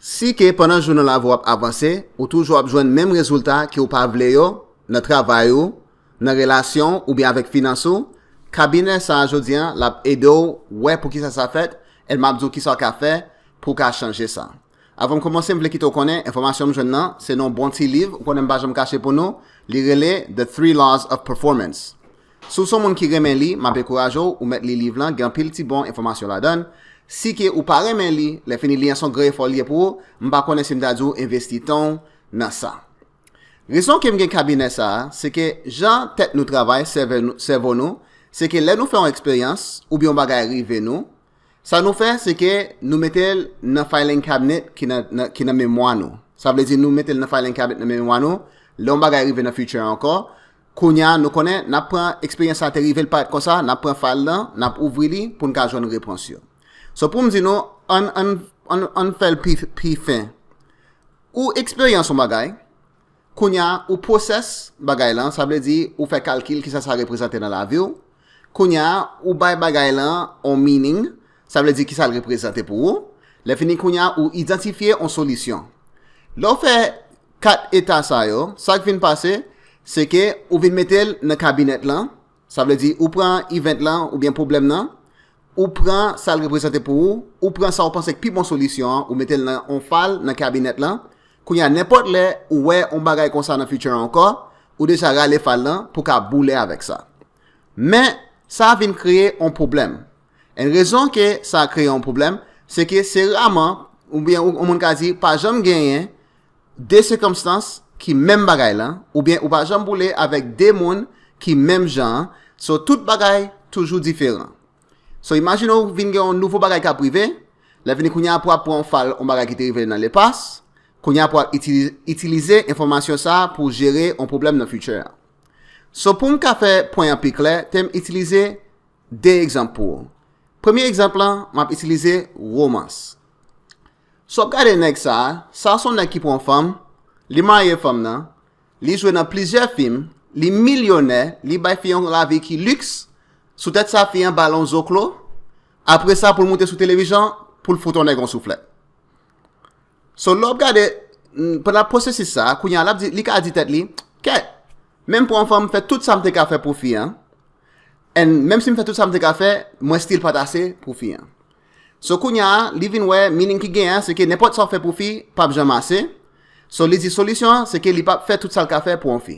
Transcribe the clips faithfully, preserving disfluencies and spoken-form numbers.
Si ke pandan jounen lavi w ap avanse, ou toujou ap jwenn menm rezilta ke w pa vle yo nan travay ou, nan relasyon w oubyen avèk finans ou, kabinè sa a jodi a l ap ede w wè poukisa sa fèt, e m ap di w kisa w ka fè pou w ka chanje sa. Avan m kòmanse, m vle kite w konnen enfòmasyon m jwenn nan se nan yon bon ti liv, ou konnen m pa janm kache pou nou, li rele The Three Laws of Performance. Si w se yon moun ki renmen li, m ap ankouraje w ou mèt li liv lan, gen anpil ti bon enfòmasyon ladan l. Si ke ou pa renmen li, lè fini li an se yon gran efò li ye pou ou, m pa konnen si m ta di w envesti tan w nan sa. Rezon ke m gen kabinè sa a, se ke jan tèt nou travay, sèvo nou, se ke lè nou fè yon eksperyans oubyen yon bagay rive nou, sa nou fè se ke nou mete l nan filing cabinet ki nan, nan, ki nan memwa nou. Sa vle di nou mete l nan filing cabinet nan memwa nou. Lè yon bagay rive nan future ankò, kounye a nou konnen n ap pran eksperyans sa te rive l parèt konsa, n ap pran file lan, n ap ouvri li pou n ka jwenn repons yo. So pou m di nou, ann, ann, ann, ann fè l pi, pi fen. Ou eksperyans yon bagay, kounye a ou pwosès bagay lan, sa vle di ou fè kalkil kisa sa reprezante nan lavi w. Kounye a ou bay bagay lan yon meaning, sa vle di kisa l reprezante pou ou. Lè fini kounye a ou idantifye yon solisyon. Lè w fè kat eta sa yo, sa k vin pase, se ke ou vin mete l nan kabinèt lan. Sa vle di ou pran event lan oubyen pwoblèm nan, ou pran sa l reprezante pou ou, ou pran sa w panse k pi bon solisyon an, ou mete l nan yon file nan kabinèt lan. Kounye a nenpòt lè ou wè yon bagay konsa nan future ankò, ou deja rale file lan pou ka boule avèk sa. Men sa vin kreye yon pwoblèm. E rezon ke sa kreye yon pwoblèm, se ke se raman oubyen yon moun ka di pa janm genyen de sikonstans ki menm bagay lan, oubyen ou pa janm boule avèk de moun ki menm jan an. So tout bagay toujou diferan. So imajine w vin gen yon nouvo bagay k ap rive, lè fini kounye a pou ap pran yon file yon bagay ki te rive nan lepas, kounye a pou ap itilize enfòmasyon sa a pou jere yon pwoblèm nan future an. So pou m ka fè pwen an pi klè, te m itilize de egzanp pou ou. Premye egzanp lan, m ap itilize womans. Si w ap gade nèg sa a, sa se yon nèg ki pran fanm, li marye fanm nan, li jwe nan plizyè fim, li milyonè, li bay fi an yon lavi ki liks, sou tèt sa fi an ba l yon zoklo, apre sa pou l moute sou televizyon, pou l fout yon nèg yon souflèt. So lè w ap gade, pandan pwosesis sa a, kounye a l ap di, li ka di tèt li, kèt, menm pou yon fanm fè tout sa m te ka fè pou fi an, and menm si m fè tout sa m te ka fè, mwen still pa t ase pou fi an. So kounye a, li vin wè meaning ki genyen an se ke nenpòt sa w fè pou fi p ap janm ase. So li di solisyon an se ke li p ap fè tout sa l ka fè pou yon fi.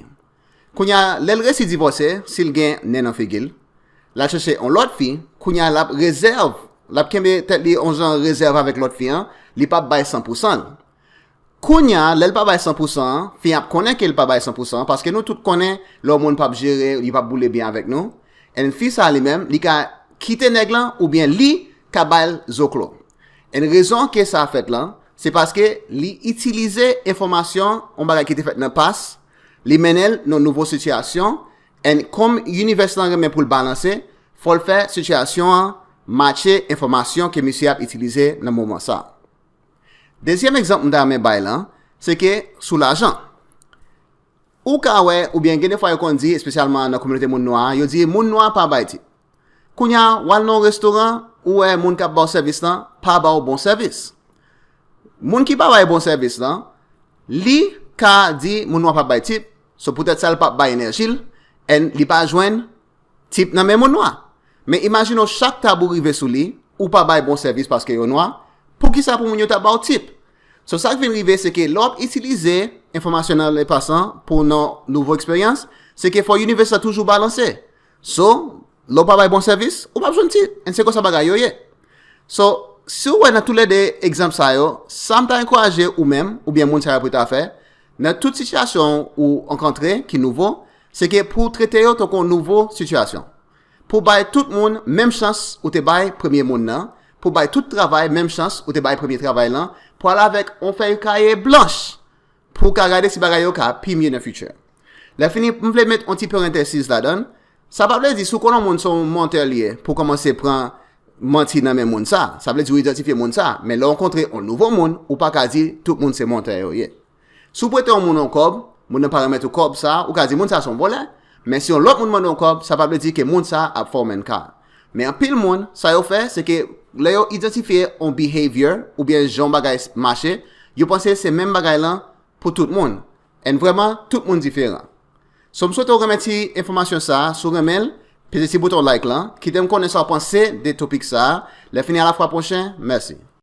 Kounye a, lè l resi divòse, si l gen nen nan figi l, l al chèche yon lòt fi, kounye a l ap rezèv, l ap kenbe tèt li yon jan rezèv avèk lòt fi an, li p ap bay san pou san l. Kounye a, lè l pa bay san pou san an, fi an ap konnen ke l pa bay san pou san an, paske nou tout konnen lè yon moun p ap jere, li p ap boule byen avèk nou. And fi sa a li menm, li ka kite nèg lan oubyen li ka ba l zoklo. And rezon ke sa fèt lan, se paske li itilize enfòmasyon, yon bagay ki te fèt nan pas, li mennen l nan nouvo sitiyasyon, and kòm univès lan renmen pou l balanse, fò l fè sitiyasyon an matche enfòmasyon ke misye ap itilize nan moman sa a. Dezyèm egzanp m ta renmen bay lan, se ke sou lajan. Ou ka wè, oubyen gen de fwa yo konn di, espesyalman nan kominote moun nwa a, yo di moun nwa pa bay tip. Kounye a, w al nan yon restoran, ou wè moun k ap ba w sèvis lan pa ba w bon sèvis. Moun ki pa bay bon sèvis lan, li ka di moun nwa p ap bay tip, so poutèt sa l p ap bay enèji l, and li pa jwenn tip nan men moun nwa. Men imajine w chak tab ou rive sou li, ou pa bay bon sèvis paske yo nwa, poukisa pou moun yo ta ba w tip? So sa k vin rive se ke lè w ap itilize enfòmasyon nan lepas lan pou nan nouvo eksperyans, se ke fò univès la toujou balanse. So lè w pa bay bon sèvis, ou p ap jwenn tip. And se konsa bagay yo ye. So si w wè nan toulède egzanp sa yo, sa m ta ankouraje ou menm oubyen moun sa yo pou ta fè, nan tout sitiyasyon ou rankontre ki nouvo, se ke pou w trete yo tankou yon nouvo sitiyasyon. Pou w bay tout moun menm chans ou te bay premye moun nan, pou w bay tout travay menm chans ou te bay premye travay lan, pou w al avèk yon fèy kaye blanch pou w ka gade si bagay yo ka pi mye nan future. Lè fini, m vle met yon ti parantèz ladan l. Sa pa vle di si w konnen yon moun se yon mantè li ye, pou w kòmanse pran manti nan men moun sa. Sa vle di w idantifye moun sa. Men lè w rankontre yon nouvo moun, ou pa ka di tout moun se mantè yo ye. Si w prete yon moun yon kòb, moun nan pa remèt ou kòb sa, ou ka di moun sa se yon vòlè. Men si yon lòt moun mande yon kòb, sa pa vle di ke moun sa ap fè w menm ka. Men anpil moun, sa yo fè, se ke lè yo idantifye yon behavior oubyen jan yon bagay mache, Yo panse se menm bagay lan pou tout moun. And vrèman, tout moun diferan. So, m swete w renmen ti enfòmasyon sa a. Si w renmen l, peze ti bouton like lan, kite m konnen sa w panse de topik sa a. Lè fini, a la fwa pwochen, mèsi.